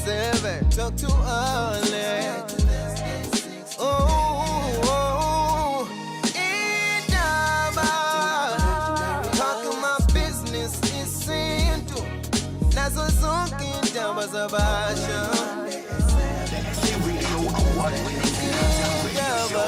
7. Talk to Alex. Oh, indaba. Talk my business isintu. Nazo zonke indaba zabasha. Indaba.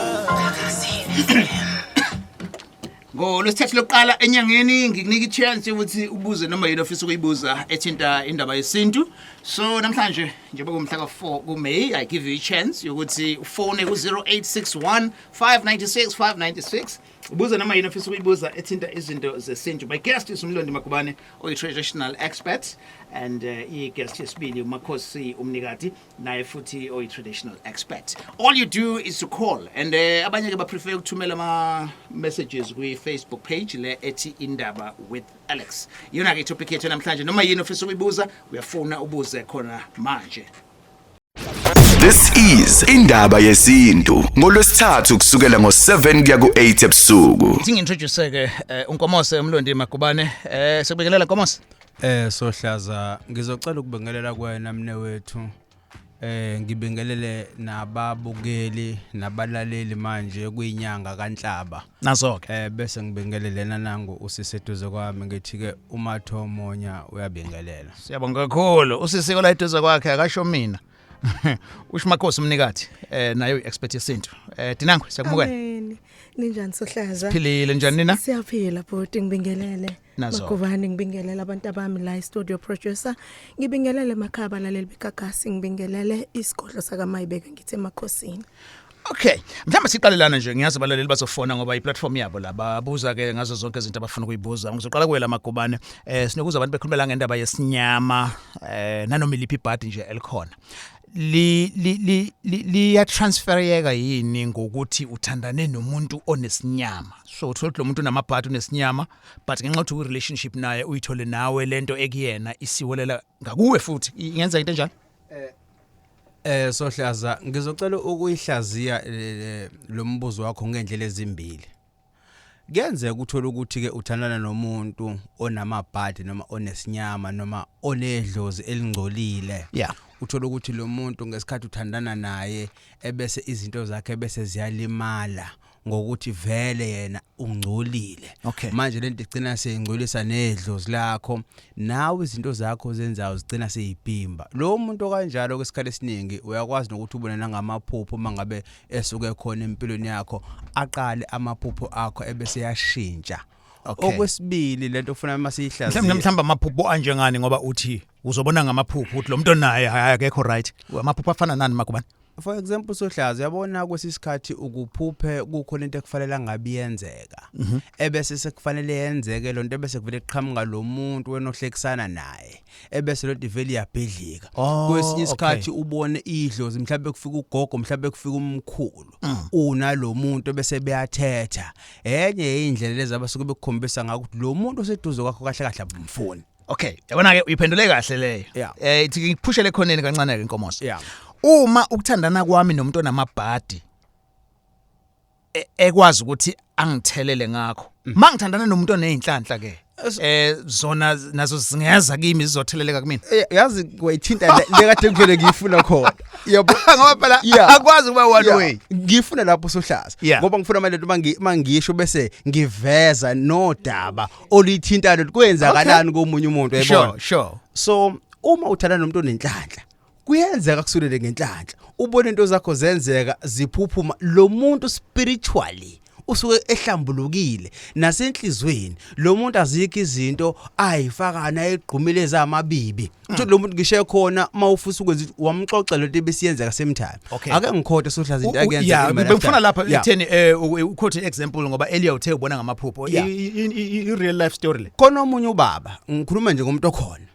Ngolwesithathu lokuqala enyangeni ngikunika i-chance yokuthi ubuze noma yini ofisa ukuyibuza ethinta indaba yesintu. So namhlanje njengoba kumhla ka-4 kuMay, I give you i-chance yokuthi ufone ku-0861 596 596 ubuze noma yini ofisa ukuyibuza ethinta izinto zesintu. My guest is uMlondi Magubane, oyi-traditional expert, and i-guest yesibili uMakhosi Umnikati, naye futhi oyi-traditional expert. All you do is to call, and abanye ke baprefer ukuthumela ama-messages kwi-Facebook page le ethi Indaba with Alex. Iyona-ke itopic yethu namhlanje. Noma yini ofisa ukuyibuza, uyafuna ubuze khona manje. This is Indaba Yesintu ngolwesithathu kusukela ngo7 kuya ku8 ebusuku. Singi-introduce ke uNkomose uMlondi Magubane. Sekubingelela, Nkomose. Sohlaza, ngizocela ukubingelela kuwena mne wethu. Ngibingelele nababukeli nabalaleli manje kuyinyanga kaNhlaba. Nazo-ke. Bese ngibingelele nanangu usiseduze kwami, ngithi ke uMatho Monya uyabingelela. Siyabonga kakhulu. Usisiko la eduze kwakhe akasho mina, usho Makhosi Umnikati, naye uyi-expert yesintu. Dinangwe, siyakumukela. Amen. Ninjani, Sohlaza? Philile, njani nina? Siyaphila bhuti, ngibingelele. Nazo. Magubane, ngibingelele abantu abami la studio producer. Ngibingelele emakhaya abalaleli beGagasi, ngibingelele isigodlo saka Mayibeka, ngithi emakhosini. Okay, mhlawumbe siqalelana nje, ngiyazi abalaleli bazofona ngoba iplatform yabo la, babuza ke ngazo zonke izinto abafuna ukuyibuza. Ngizoqala kuwe la Magubane. Sinokuza abantu bekhulumela ngendaba yesinyama, nanoma iliphi ibhadi nje elikhona. Li li li liya transferyeka yini ngokuthi uthandane nomuntu onesinyama? So uthola ukuthi lo muntu unamabhadi, unesinyama, but ngenxa yokuthi uyi relationship naye uyithole nawe lento ekuyena isiwelela ngakuwe futhi. Ingenza into enjalo? Sohlaza, ngizocela ukuyihlaziya lo mbuzo wakho ngendlela ezimbili. Kuyenzeka uthola ukuthi ke uthandana nomuntu onamabhadi noma onesinyama noma onedlozi elingcolile. Uthola ukuthi lo muntu ngesikhathi uthandana naye ebese izinto zakhe bese ziyalimala ngokuthi vele yena ungcolile. Manje lento igcina seyingcolisa nedlozi lakho, nawe izinto zakho zenzayo zigcina seyibhimba. Lo muntu kanjalo kwesikhathi esiningi uyakwazi nokuthi ubone nangamaphupho mangabe esuke khona empilweni yakho, aqale amaphupho akho ebese yashintsha. Okwesibili, lento ufuna masiyihlaziye Mhlawumbe amaphupho anjengani, ngoba uthi uzobona ngamaphupho ukuthi lo muntu naye hayi akekho right? Amaphupho afana nani, Magubane? For example, Sohlaza, uyabona kwesisikhathi ukuphuphe kukhona into ekufanele ngabe iyenzeka, ebese sekufanele yenzeke lonto, ebese kuvele kuqhamuka lo muntu wena ohlekisana naye, ebese lo vele iyabhedlika. Kwesinye isikhathi ubone idlozi, mhlawumbe kufika ugogo, mhlawumbe kufika umkhulu unalo muntu, bese beyathetha. Enye indlela lezi abasuke bekukhombisa ngakho ukuthi lo muntu oseduze kwakho kahle kahle abumfuni. Okay, yabona ke uyiphendule kahle leyo. Ithi ngikuphushele khoneni kancane ke, Nkomosi. Uma ukuthandana kwami nomuntu onamabhadi ekwazi ukuthi angithelele ngakho, mangithandana nomuntu oneyinhlanhla ke, zona nazo zingeza kimi, zizotheleleka kumina? Yazi wayithinta le kade ngivele ngiyifuna khona, yabo. Ngoba phela akwazi ukuba one way. Ngifuna lapho, Sohlaza, ngoba ngifuna manje lento mangisho bese ngiveza nodaba oluyithintayo, kwenzakalani komunye umuntu, uyayibona? Sure. So uma uthandana nomuntu onenhlanhla, kuyenzeka kusulele ngenhlanhla, ubone into zakho zenzeka ziphuphuma. Lo muntu spiritually usuke ehlambulukile nasenhlizweni. Lo muntu azikho izinto ayifakana ayigqumile ezamabibi. Uthi lo muntu ngisho khona mawufisa ukwenza wamxoxa lento ebesiyenzeka same time. Ake ngikhothe, Sohlaza, into akuyenza Yeah, bengifuna lapha ekutheni uquote example, ngoba earlier uthe ubona ngamaphupho. I real life story le. Khona omunye ubaba, ngikhuluma nje ngomuntu okhona,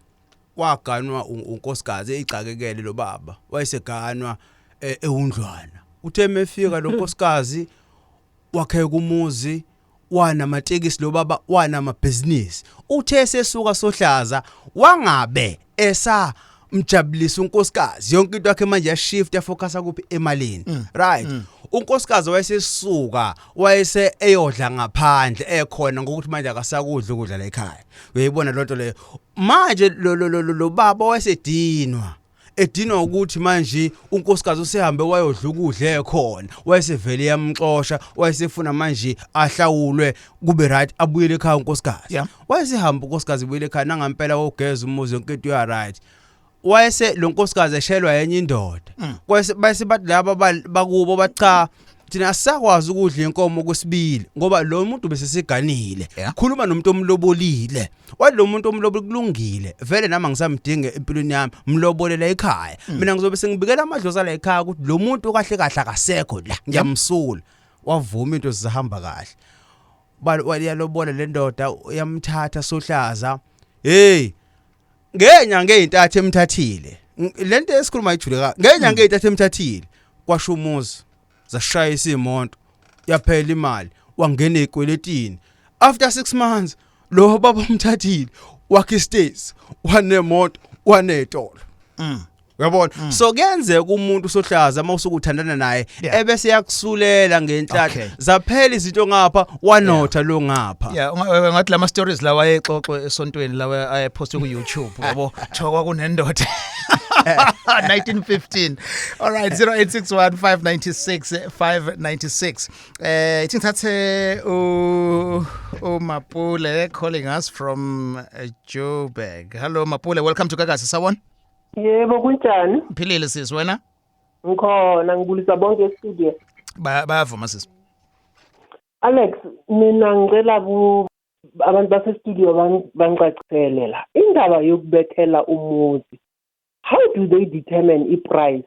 waganwa unkosikazi eyixakekele. Lo baba wayeseganwa ewundlwana. Uthe mefika lo nkosikazi wakheka umuzi, wanamatekisi lo baba, wanamabhizinisi. Uthe sesuka, Sohlaza, wangabe esa mjabulisa unkosikazi. Yonke into yakhe manje yashift, yafocusa kuphi? Emalini, right? Unkosikazi wayesesuka wayese eyodla ngaphandle ekhona ngokuthi manje akasakudla ukudla la ekhaya. Uyayibona lonto leyo? Manje lo baba wayesedinwa. Edinwa ukuthi manje unkosikazi usehambe wayodla ukudla ekhona, wayesevele yamxosha, wayesefuna manje ahlawulwe kube right, abuyele ekhaya unkosikazi. Wayesehamba unkosikazi, ebuyele ekhaya, nangampela wogeza umuzi, yonke into ya right. Wayese lo nkosikazi eshelwa yenye indoda. Kwese bese bathi laba bakubo bathi, cha, thina asisakwazi ukudla inkomo kwesibili ngoba lo muntu bese siganile. Khuluma nomuntu omlobolile. Wathi lo muntu omloboli, kulungile vele, nami angisamdinge empilweni yami, mlobolela ekhaya. Mina ngizobe sengibikela amadlozi ala ekhaya ukuthi lo muntu kahle kahle akasekho la, ngiyamsula. Wavuma, into zihamba kahle. Waliyalobola le ndoda, uyamthatha sohlaza. Hey, ngenyanga ezintathu emthathile, lento esikhuluma ijule ka ngenyanga ezintathu emthathile, kwasho umuzi, zashayisa imoto, yaphela imali, wangena ezikweletini. After 6 months lo baba umthathile, wakhe states, wanemoto, wanetolo. Uyabona, so kuyenzeka umuntu sohlaza uma usuke uthandana naye ebese yakusulela ngenhlanhla. Zaphela izinto ngapha, wanotha lo ngapha. Yeah, ngathi lama stories lawa ayexoxwe esontweni, lawa ayepostwe ku YouTube, yabo, kuthiwa kwakunendoda 1915. All right, 0861 596 596. Ithi ngithathe u uMapule calling us from Joburg. Hello Mapule, welcome to Gagasi, sawubona. Yebo, kunjani? Philile sis, wena? Ngikhona, ngibulisa bonke e-studio. Bayavuma sis. Alex, mina ngicela ku abantu base-studio bangicacisele la. Indaba yokubethela umuzi. How do they determine i-price?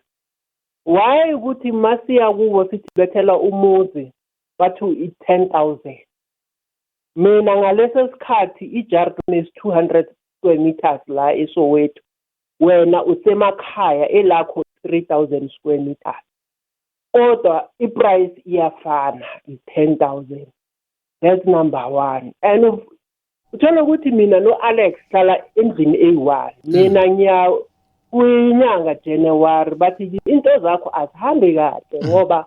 Why ukuthi masiya kubo sithi bethela umuzi bathi i-10,000. Mina ngaleso sikhathi i-yard is 200 square meters la eSoweto. Wena usemakhaya elakho 3000 square meters. Kodwa i-price iyafana, i-10,000. That's number one. And uthola ukuthi mina no-Alex hlala endlini eyi-one. Mina ngiya kwinyanga January, bathi into zakho azihambi kahle ngoba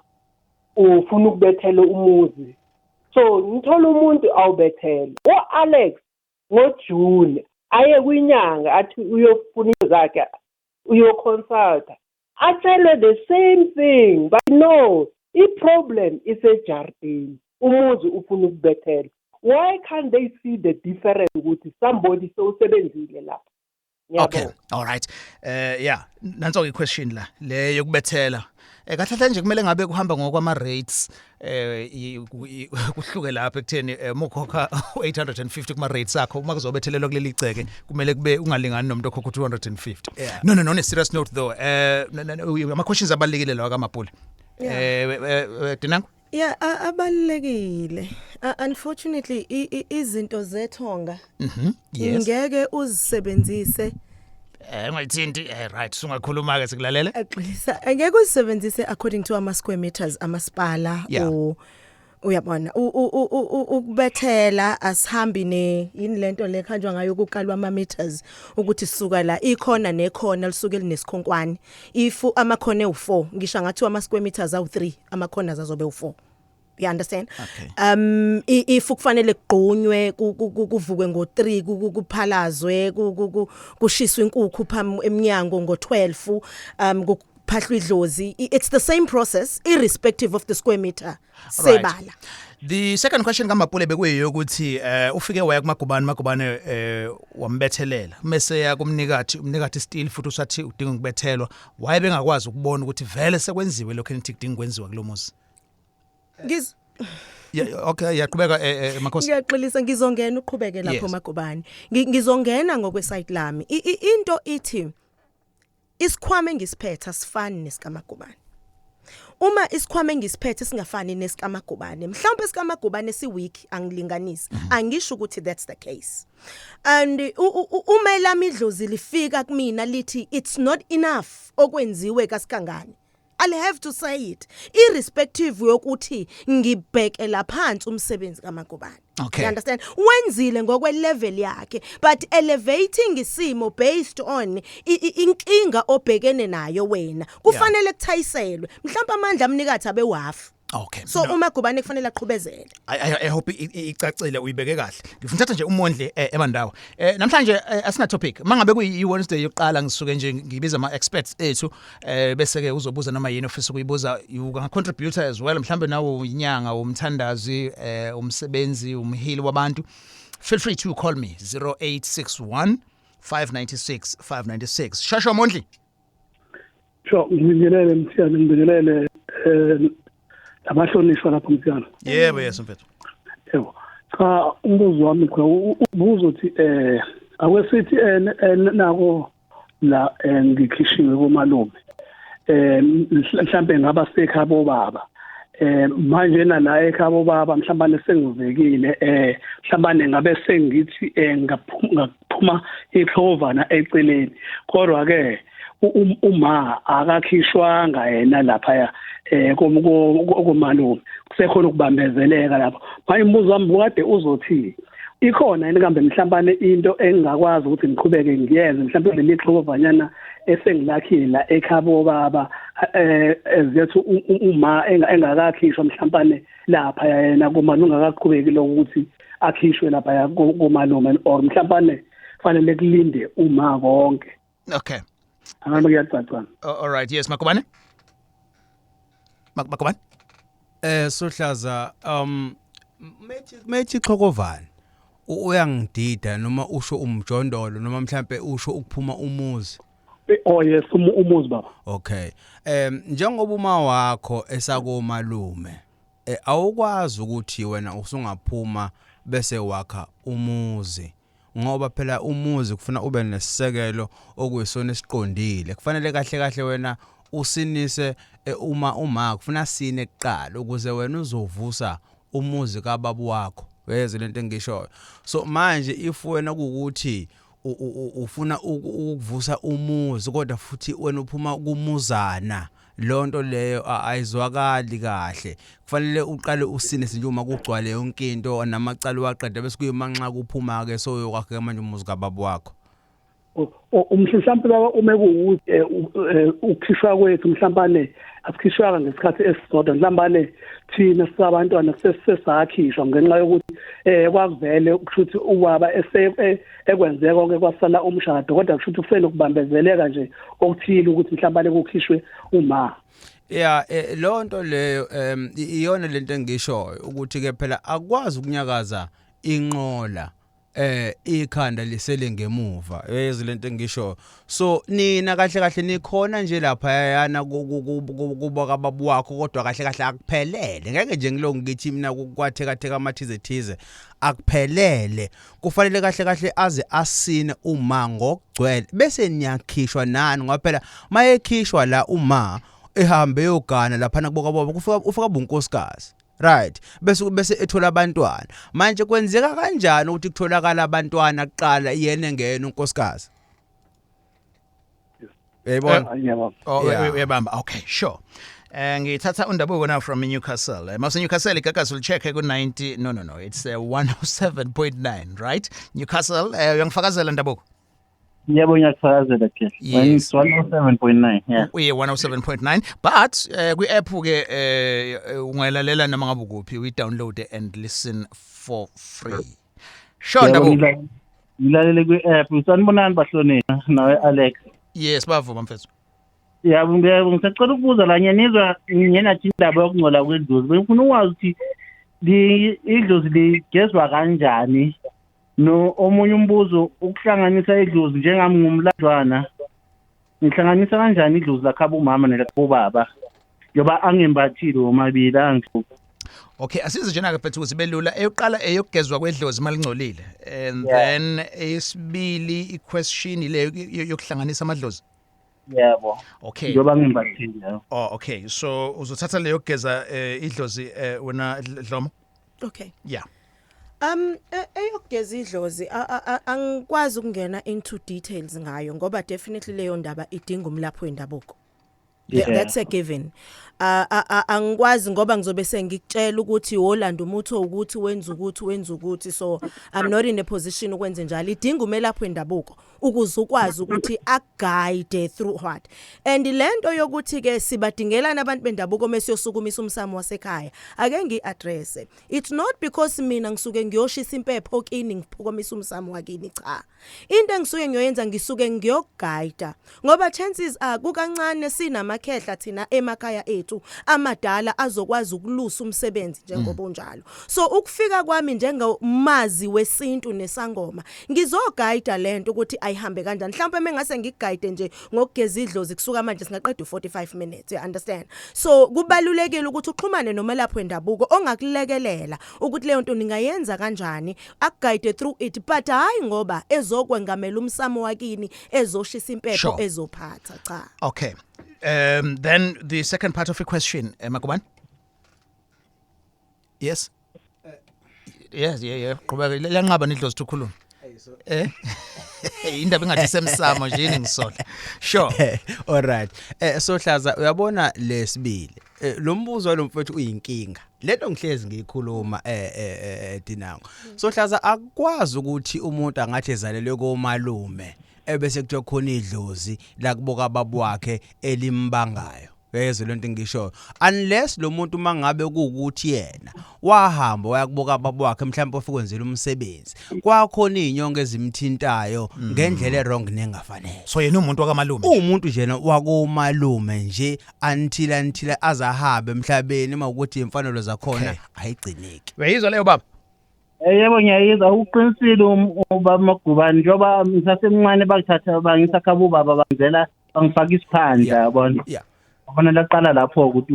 ufuna ukubethela umuzi. So ngithola umuntu awubethele. U-Alex ngoJune aye kwinyanga athi uyofuna into zakhe, uyoconsulta, atshelwe the same thing, but no, i-problem isejardini, umuzi ufuna ukubethela. Why can't they see the difference ukuthi somebody sewusebenzile lapha? Okay, all right. Yeah, nanso ke question la, le yokubethela. Kahle kahle nje kumele ngabe kuhamba ngokwama rates, kuhluke lapha ekutheni mukhokha 850 kuma rates akho, uma kuzobethelelwa kuleli gceke kumele kube ungalingani nomuntu okhokha 250. No, on a serious note though, ama questions abalekile lawa kaMapule. Dinango? Yeah, abalekile. Unfortunately izinto zethonga ngeke uzisebenzise. Ungayithinti. Right, sungakhuluma ke, sikulalele. Axolisa, angeke uzisebenzise according to ama square meters amasipala or uyabona ukubethela asihambi ne yini lento le khanjwa ngayo ukukalwa ama meters ukuthi suka la ikhona nekhona lisuke linesikhonkwane, if amakhona ewu4, ngisho ngathi ama square meters awu3, ama corners azobe u4, you understand? Okay. If kufanele kugqunywe, kuvukwe ngo3, kuphalazwe, kushiswe inkukhu phambi eminyango ngo12, kuphahlwa idlozi, it's the same process irrespective of the square meter sebala. The second question kaMapule bekuyiyokuthi ufike waya kuMagubane, Magubane wambethelela, mase ya kumnikathi, umnikathi still futhi usathi udinga ukubethelwa. Waye bengakwazi ukubona ukuthi vele sekwenziwe lokho enithi kudinga kwenziwa kulomuzi? Yeah, okay, yaqhubeka, Makhosi. Ngiyaxolisa, ngizongena uqhubeke lapho. Magubane, ngizongena ngokwesite lami. Into ithi isikhwama engisiphethe asifani nesikaMagubane. Uma isikhwama engisiphethe singafani nesikaMagubane, mhlawumbe esikaMagubane si weak, angilinganisi, angisho ukuthi that's the case. And uma elami idlozi lifika kumina lithi it's not enough okwenziwe kaSigangane, I'll have to say it irrespective yokuthi ngibhekela phansi umsebenzi kaMagubane. You understand? Wenzile ngokwe level yakhe, but elevating isimo based on inkinga obhekene nayo wena kufanele kuthayiselwe, mhlawumbe amandla amnikathi abe half. Okay. So No. uMagubane kufanele aqhubezele. I hope icacile, uyibeke kahle. Ngifuna uthatha nje uMondli emandawo. Namhlanje asina topic. Mangabe kuyi Wednesday yokuqala, ngisuke nje ngibiza ama experts ethu, bese ke uzobuza noma yini ofisa ukuyibuza. You can contribute as well. Mhlambe nawe uyinyanga, umthandazi, umsebenzi, umheali wabantu. Feel free to call me 0861 596 596. Shasha, Mondli. Sure, ngibingelele Mthiyane, ngibingelele abahlonishwa lapho, Mthiyane. Yebo, yes mfethu. Yebo. Cha, umbuzo wami khona ubuzo uthi akwesithi nako la ngikhishiwe komalume. Mhlambe ngaba sekhabo baba. Manje na la ekhabo baba mhlawumbe sengivekile, mhlawumbe ngabe sengithi ngaphuma ixhovana eceleni. Kodwa ke uma akakhishwanga yena lapha komalume, kusekhona ukubambezeleka lapho. Manje umbuzo wami kade uzothi ikhona yini kambe mhlawumbe into engingakwazi ukuthi ngiqhubeke ngiyenze, mhlawumbe leli xhovanyana esengilakhile la ekhabo baba, ezethu uma engakakhishwa mhlawumbe lapha yena kuma ungakaqhubeki lokuthi akhishwe lapha komalume, or mhlawumbe fanele kulinde uma konke? Okay. Angani kuyacaca? All right, yes, Makubane. Makubane. Sohlaza, methi xhokovana uyangidida, noma usho umjondolo, noma mhlambe usho ukuphuma umuzi? Oh yes, umuzi baba. Okay, njengoba uma wakho esakomalume, awukwazi ukuthi wena usungaphuma bese wakha umuzi, ngoba phela umuzi kufuna ube nesisekelo okuyisona esiqondile. Kufanele kahle kahle wena usinise, uma kufuna sine kuqala ukuze wena uzovusa umuzi kababa wakho. Uyezwa lento engishoyo? So manje if wena kuukuthi ufuna ukuvusa umuzi kodwa futhi wena uphuma kumuzana, lonto leyo ayizwakali kahle. Kufanele uqale usine nje uma kugcwale yonke into namacala waqeda, bese kuyimanxa kuphuma ke, so yokwakhe manje umuzi kababa wakho. Mhlawumbe baba, uma kuwukuthi ukukhishwa kwethu mhlawumbe asikhishwanga ngesikhathi esisodwa, mhlawumbe thina sisabantwana sesakhishwa ngenxa yokuthi kwakuvele kusho ukuthi ubaba ekwenze konke, kwasala umshado, kodwa kusho ukuthi kusenokubambezeleka nje okuthile ukuthi mhlawumbe kukhishwe uma. Yeah, lo nto leyo iyona lento engishoyo ukuthi ke phela akwazi ukunyakaza inqola ikhanda lisele ngemuva. Uyezwa lento engisho? So nina kahle kahle nikhona nje lapha yana kuba kababa wakho, kodwa kahle kahle akuphelele. Ngeke nje ngilonge ngithi mina kwatheka theka amathize thize, akuphelele. Kufanele kahle kahle aze asine uma ngokugcwele, bese niyakhishwa nani, ngoba phela mayekhishwa la uma ehambe yogana lapha kubo kababa, kufika ufika bunkosikazi, right? Bese ethola abantwana. Manje kwenzeka kanjani ukuthi kutholakala abantwana kuqala, yena engena unkosikazi? Uyayibona? Ngiyabona. Oh. Yeah. Uyabamba. Okay, sure. Ngithatha uNdabuko now from Newcastle. Mase Newcastle, igagasi ulicheck ku 90, no, it's 107.9, right? Newcastle, uyangifakazela, Ndabuko? Yebo, ngiyakufakazela ke. Yes. 107.9, yeah. Uye 107.9, but kwi app ke ungalalela noma ngabe kuphi, we download and listen for free. Sure. Yebo, Ndabuko. Ngilalele kwi-app. Sanibonani bahlonishwa nawe Alex. Yes, bavuma mfethu. Yebo, ngiyebo, ngisacela ukubuza la, ngiyanizwa ngenathi indaba yokungcola kwedlozi. Bengifuna ukwazi ukuthi idlozi ligezwa kanjani? No omunye umbuzo, ukuhlanganisa idlozi, njengami ngumlandwana. Ngihlanganisa kanjani idlozi lakhabo umama nelakhabo baba? Ngoba angembathile womabili angihluphi. Okay, asize nje nake mfethu ukuthi belula. Eyokuqala eyokugezwa kwedlozi malingcolile. And then eyesibili iquestion ile yokuhlanganisa amadlozi. Yebo. Okay. Njengoba ngimbathile, yebo. Oh okay, so uzothatha leyo kugeza idlozi wena Dlomo? Okay. Yeah. Eyokugeza idlozi angikwazi ukungena into details ngayo, ngoba definitely leyo ndaba idinga umlapho wendabuko. That's a given. Angikwazi ngoba ngizobe sengikutshela ukuthi wolanda umuthi ukuthi wenza ukuthi wenza ukuthi, so I'm not in a position ukwenza njalo. Idinga umelaphi wendabuko ukuze ukwazi ukuthi akuguide through what. And lento yokuthi ke sibadingelana abantu bendabuko mesiyosukumisa umsamo wasekhaya, ake ngiaddress, it's not because mina ngisuke ngiyoshisa impepho kini, ngiphukamisa umsamo wakini. Cha, into engisuke ngiyoyenza, ngisuke ngiyoguide, ngoba chances are kukancane sinamakhehla thina emakhaya ethu amadala azokwazi ukulusa umsebenzi njengoba unjalo. So ukufika kwami njengomazi wesintu nesangoma, ngizoguide lento ukuthi ayihambe kanjani. Mhlawumbe mengase ngikuguide nje ngokugeza idlozi, kusuka manje singaqeda u45 minutes, you understand? So kubalulekile ukuthi uxhumane nomelaphi wendabuko ongakulekelela ukuthi leyo nto ningayenza kanjani, akuguide through it, but hayi ngoba ezokwengamela umsamo wakini, ezoshisa impepho, ezophatha, cha. Okay. Then the second part of your question, Magubane? Yes. Yes, yeah. Qhubeka, liyanqaba nidlozi ukukhuluma. Indaba engathi semsamo nje yini ngisola. Sure. Alright, sohlaza, uyabona lesibili, lo mbuzo walomfethu uyinkinga. Lento ngihlezi ngiyikhuluma, Dinango, sohlaza, akwazi ukuthi umuntu angathi ezalelwe komalume ebese kuthiwa khona idlozi la kuboka baba wakhe elimbangayo. Uyezwa lento engishoyo? Unless lo muntu mangabe kuukuthi yena wahamba wayakuboka baba wakhe, mhlawumbe ofike kwenzela umsebenzi, kwakhona izinyongo ezimthintayo ngendlela ewrong nengafanele. So yena umuntu wakamalume. Umuntu njena wakomalume nje until azahambe emhlabeni, uma ukuthi imfanelo zakhona ayigcineki. Uyayizwa leyo, baba? Yebo, ngiyayizwa. Uqinisile ubaba Magubane. Njengoba ngisasemncane bakuthatha bangisakha bobaba, bangizela, bangifaka isiphandla, yabona. Yabona, laqala lapho ukuthi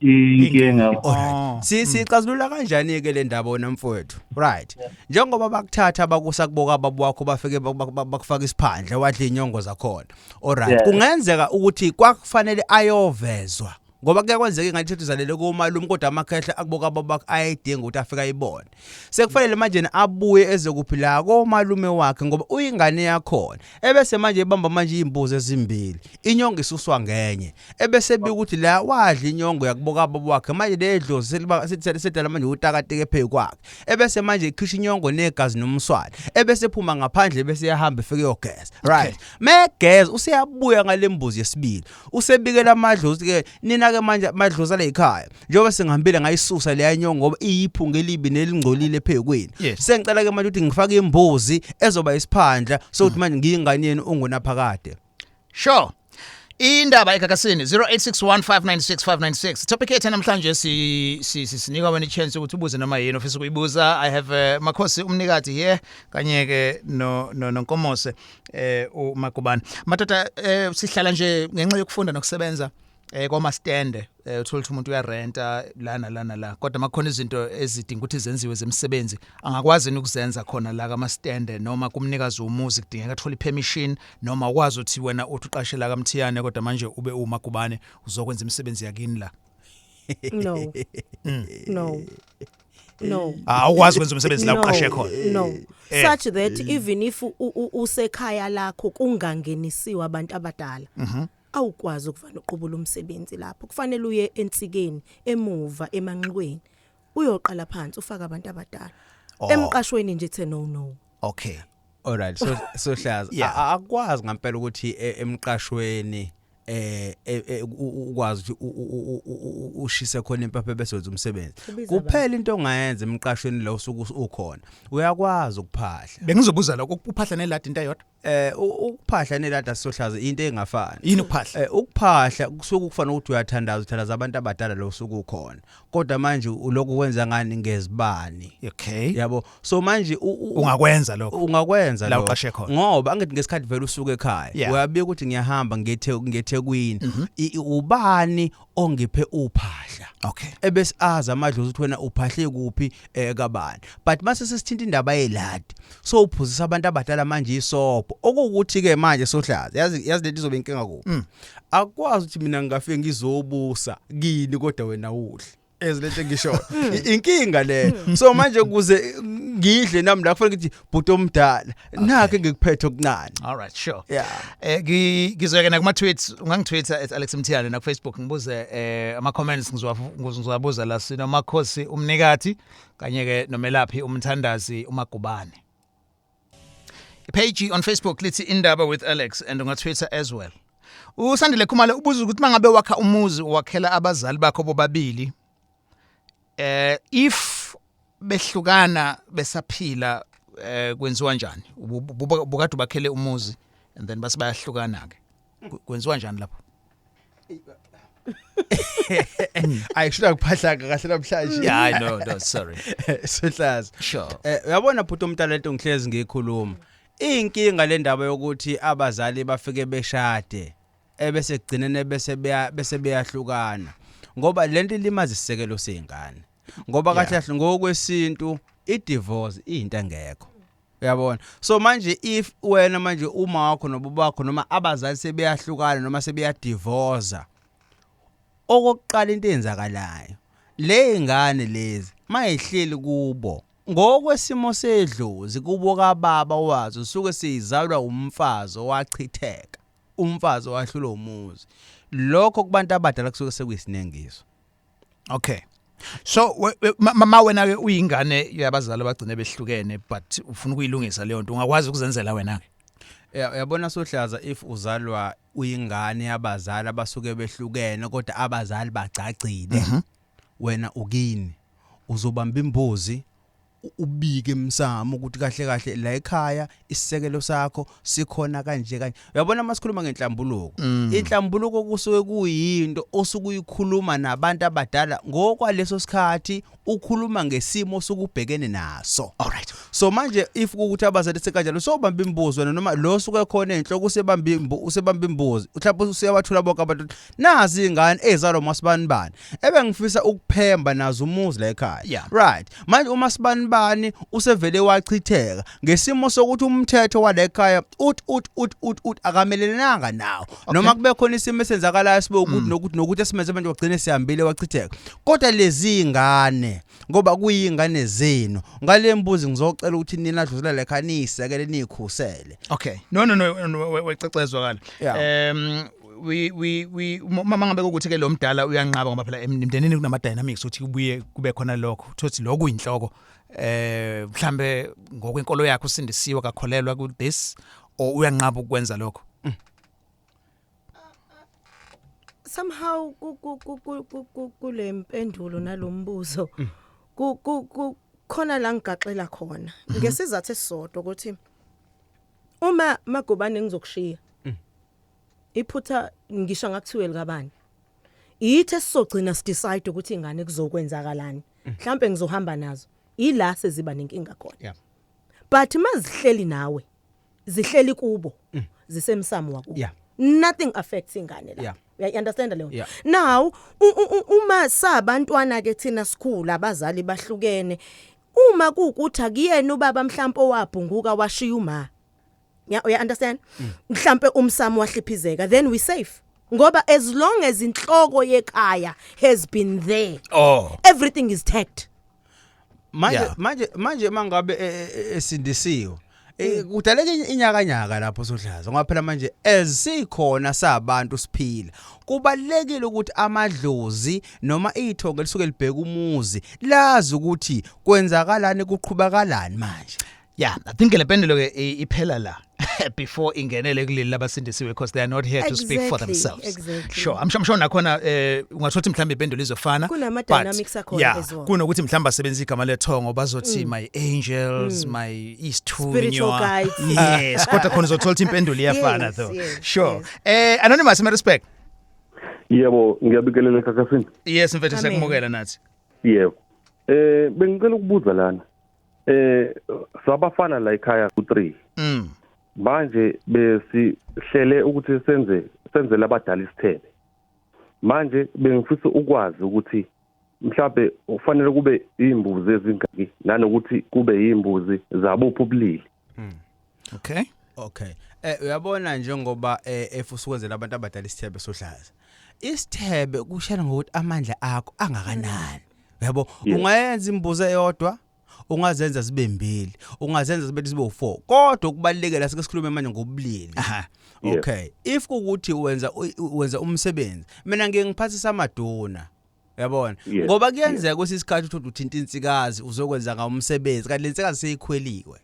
inkinga. Alright. Si sicazulula kanjani ke le ndaba wena mfowethu? Right. Njengoba bakuthatha bakusa kuboka baba wakho, bafike bakufaka isiphandla, wadla inyongo zakhona. Alright. Kungenzeka ukuthi kwakufanele ayovezwa. Ngoba kuyakwenzeka ingathi uzalele komalume, kodwa amakhehla akuboka baba bakhe ayidinga ukuthi afike ayibone. Sekufanele manje abuye eze kuphi? La komalume wakhe, ngoba uyingane yakhona. Ebese manje ibamba manje izimbuzi ezimbili. Inyongo isuswa ngenye. Ebese bika ukuthi la wadla inyongo yakuboka baba wakhe, manje le dlozi seliba sedala manje utakateke phezu kwakhe. Ebese manje ikhishwa inyongo negazi nomswani. Ebese phuma ngaphandle, bese yahamba ifike yogeza. Right. Megeza useyabuya ngale mbuzi yesibili. Usebikela amadlozi ke, nina ke manje amadlozi ale ekhaya. Njengoba sengihambile ngayisusa leya nyongo ngoba iyiphunga elibi nelingcolile phekwini. Sengicela ke manje ukuthi ngifake imbuzi ezoba isiphandla sokuthi manje ngiyingane yenu ungunaphakade. Sure. Indaba egagasini 0861596596. Topic yethu namhlanje si sinika wena ichance ukuthi ubuze noma yini ofisa ukuyibuza. I have Makhosi umnikati here kanye ke no noNkomose uMagubane. Madoda, sihlala nje ngenxa yokufunda nokusebenza kwama stand, uthola ukuthi umuntu uyarenta lana lana la, kodwa makhona izinto ezidinga ukuthi zenziwe zemsebenzi, angakwazi yini ukuzenza khona la kama stand, noma kumnikazi womuzi kudingeka athole permission, noma ukwazi ukuthi wena uthi uqashe la kaMthiyane kodwa manje ube uMagubane uzokwenza imisebenzi yakini la? No, no, no. Awukwazi ukwenza umsebenzi la uqashe khona? No. Such that even if usekhaya lakho kungangenisiwe abantu abadala, awukwazi ukuvana uqubula umsebenzi lapho. Kufanele uye ensikeni emuva emanxiweni, uyoqala phansi ufaka abantu abadala. Emqashweni nje the no no. Alright, so sohlaza, akwazi ngempela ukuthi emqashweni ukwazi ukuthi ushise khona impepho bese wenza umsebenzi. Ubiza. Kuphela into ongayenza emqashweni lo usuku ukhona, uyakwazi ukuphahla. Bengizobuza lokho, ukuphahla neladi into eyodwa? Ukuphahla nelada, sohlaza, into engafani. Yini ukuphahla? Ukuphahla kusuke kufana ukuthi uyathandaza, uthandaza abantu abadala lo usuku ukhona, kodwa manje ulokhu kwenza ngani? Ngezibani. Yabo, so manje Ungakwenza lokho? Ungakwenza La lokho. uqashe khona. Ngoba angithi ngesikhathi vele usuke ekhaya, uyabika ukuthi ngiyahamba ngethe ngeThekwini, ubani ongiphe uphahla? Ebese azi amadlozi ukuthi wena uphahle kuphi, kabani. But mase sesithinta indaba yeladi, so uphuzisa abantu abadala manje isobho, okuwukuthi ke manje sohlaza, yazi lento izobe inkinga kuphi? Akwazi ukuthi mina ngingafike ngizobusa kini kodwa wena udle. Ezilento ngisho inkinga le. So manje ukuze ngidle nami la kufanele ukuthi bhuti omdala nakhe ngikuphethe okuncane. All right, sure. Yeah. Ngizoyeke na kuma tweets, ungangitweeta @alexmthiyane na ku Facebook ngibuze ama comments ngizowabuza la sinomakhosi umnikathi kanye ke nomelaphi umthandazi uMagubane. Page on Facebook lithi Indaba with Alex and on Twitter as well. USandile Khumalo ubuza ukuthi mangabe wakha umuzi wakhela abazali bakho bobabili, if behlukana besaphila, kwenziwa njani? Bukade bakhele umuzi and then base bayahlukana ke, kwenziwa njani lapho? Ayisho kuphahla kahle namhlanje. Yeah, I know, no, sorry. Sohlaza. Sure. Uyabona bhuti omdala, lento ngihlezi ngiyikhuluma. Inkinga le ndaba yokuthi abazali bafike beshade ebese kugcinene bese beyahlukana, ngoba lento ilimaza isisekelo sezingane. Ngoba kahle kahle ngokwesintu i-divorce into engekho. Uyabona? So manje if wena manje uma wakho nobabakho noma abazali sebeyahlukana noma sebeyadivorce, okokuqala into eyenzakalayo, le ingane lezi mayihleli kubo ngokwesimo sedlozi kubo kababa wazo suke siyizalwa umfazi owachitheka, umfazi owahlulwa umuzi. Lokho kubantu abadala kusuke sekuyisinengiso. Okay, so ma wena ke uyingane yabazali abagcine behlukene but ufuna ukuyilungisa leyo nto, ungakwazi ukuzenzela wena ke? Uyabona sohlaza, if uzalwa uyingane yabazali abasuke behlukene kodwa abazali bagcagcile, wena ukini uzobamba imbuzi, ubike emsamo ukuthi kahle kahle la ekhaya isisekelo sakho sikhona kanje kanje. Uyabona, masikhuluma ngenhlambuluko, inhlambuluko kusuke kuyinto osuke uyikhuluma nabantu abadala ngokwaleso sikhathi, ukhuluma ngesimo osukubhekene naso. All right. So manje if kukuthi abazali sekanjalo, sobamba imbuzi wena noma lo suke khona enhloko usebamba imbuzi, mhlawumbe usuyabathula bonke abantu, nazi ingane ezalwa masibani bani ebengifisa ukuphemba nazo umuzi la ekhaya. Right, manje uma sibani bani usevele wachitheka ngesimo sokuthi umthetho wale ekhaya ut ut ut ut ut akamelenanga nawo, noma kube khona isimo esenzakalayo sibe ukuthi nokuthi nokuthi esimenze manje wagcine sihambile wachitheka, kodwa lezi ingane ngoba kuyingane zenu, ngale mbuzi ngizocela ukuthi nina dluzela lekhaya niyisekele, niyikhusele. Okay, no, wececezwa kala. We mama ngabe ukuthi ke lo mdala uyanqaba, ngoba phela emndenini kunama dynamics ukuthi kubuye kube khona lokho thothi lokhu inhloko, mhlambe ngokwenkolo yakhe usindisiwe, akakholelwa ku this or uyanqaba ukwenza lokho. Somehow ku ku ku ku ku- ku kule mpendulo nalombuzo ku ku ku khona la ngigaxela khona ngesizathu esisodwa ukuthi uma Magubane ngizokushiya, iphutha ngisho ngakuthiwe likabani, yithi esizogcina sidecide ukuthi ingane kuzokwenzakalani, mhlambe ngizohamba nazo ila seziba nenkinga khona. But mazihleli nawe, zihleli kubo, zisemsamo wakubo, nothing affects ingane la. Uya understand leyo? Yeah. Now uma sabantwana ke thina sikhula abazali bahlukene, uma kuukuthi akuyena ubaba mhlambe owabhunguka washiya uma, yeah, uya understand, mhlambe umsamo wahliphizeka, then we safe ngoba as long as inhloko yekhaya has been there, everything is tagged. Manje manje mangabe esindisiwe, kudaleka inyakanyaka lapho sohlaza, ngoba phela manje esikhona sabantu siphila, kubalekile ukuthi amadlozi noma ithongo lisuke libheka umuzi lazi ukuthi kwenzakalani, kuqhubakalani manje. Yeah, I think le mpendulo ke iphela la before ingenele kuleli labasindisiwe, because they are not here to speak for themselves. Sure, I'm sure nakhona ungathothi mhlawumbe impendulo izofana. Kunama but dynamics akhona as well. Kunokuthi mhlawumbe basebenzisa igama lethongo, bazothi my angels, my Spiritual isithunywa. guides. Yes, kodwa khona uzothola ukuthi impendulo iyafana though. Sure. Anonymous, my respect. Yebo, ngiyabikelela kakasini. Yes mfethu. Amen. Siyakumukela nathi. Yebo. Bengicela ukubuza lana. Sabafana la ekhaya ku3. Manje besihlele ukuthi senzele abadala isithebe. Manje bengifisa ukwazi ukuthi mhlawumbe ufanele kube imbuzi ezingaki nanokuthi kube imbuzi zabuphi ubulili. Okay. Okay. Uyabona njengoba efusa ukwenzela abantu abadala isithebe sohlaza. Isithebe kushela ngokuthi amandla akho angakanani. Yabo, ungayenza imbuzi eyodwa, ungazenza zibe mbili, ungazenza zibe u4, kodwa okubalulekile la sike sikhulume manje ngobulili. Okay, if kukuthi wenza umsebenzi, mina ngeke ngiphathisa amaduna. Yabona, ngoba kuyenzeka kwesinye isikhathi uthi uthinta insikazi uzokwenza ngawo umsebenzi, kanti lensikazi seyikhweliwe.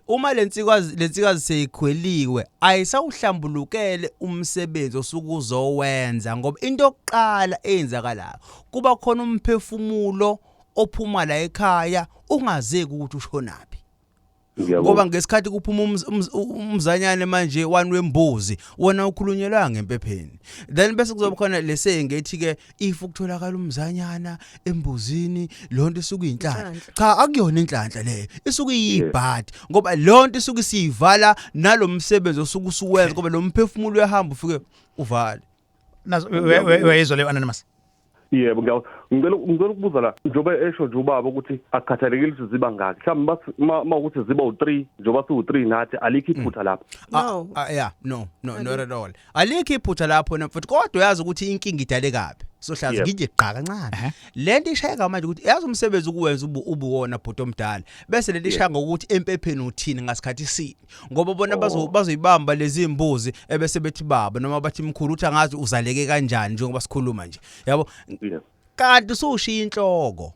Uma lensikazi seyikhweliwe, ayisawuhlambulukele umsebenzi osuke uzowenza, ngoba into yokuqala eyenzakalayo kuba khona umphefumulo ophuma la ekhaya ungazeki ukuthi ushonaphi. Ngoba ngesikhathi kuphuma umzanyane manje wani wembuzi, wona ukhulunyelwa ngempepheni, then bese kuzoba khona lese ngethi ke if ukutholakala umzanyana embuzini, lonto isuke iyinhlanhla. Cha, akuyona inhlanhla leyo, isuke iyibhadi, ngoba lonto isuke isiyivala nalomsebenzi osuke usuwenza, ngoba lo mphefumulo uyahamba ufike uvale. Nazo uyayizwa leyo, anonymous? Yebo, ngicela ukubuza la, njengoba esho nje ubaba ukuthi akukhathalekile ukuthi ziba ngaki, mhlawumbe bathi ma ukuthi ziba u3, njengoba siwu3 nathi, alikho iphutha lapho? No. Yeah, no, no, not at all, alikho iphutha lapho na futhi, kodwa uyazi ukuthi inkinga idale kabi sohlazi. Ngije gqa kancane, lento ishayeka manje ukuthi yazi umsebenzi ukuwenza ubuwona bhuti omdala, bese lento ishaya ngokuthi empepheni uthini ngasikhathi sini, ngoba bona bazoyibamba lezi imbuzi ebese bethi baba noma bathi mkhulu, uthi angazi uzaleke kanjani njengoba sikhuluma nje, yabo, kanti usushiya inhloko,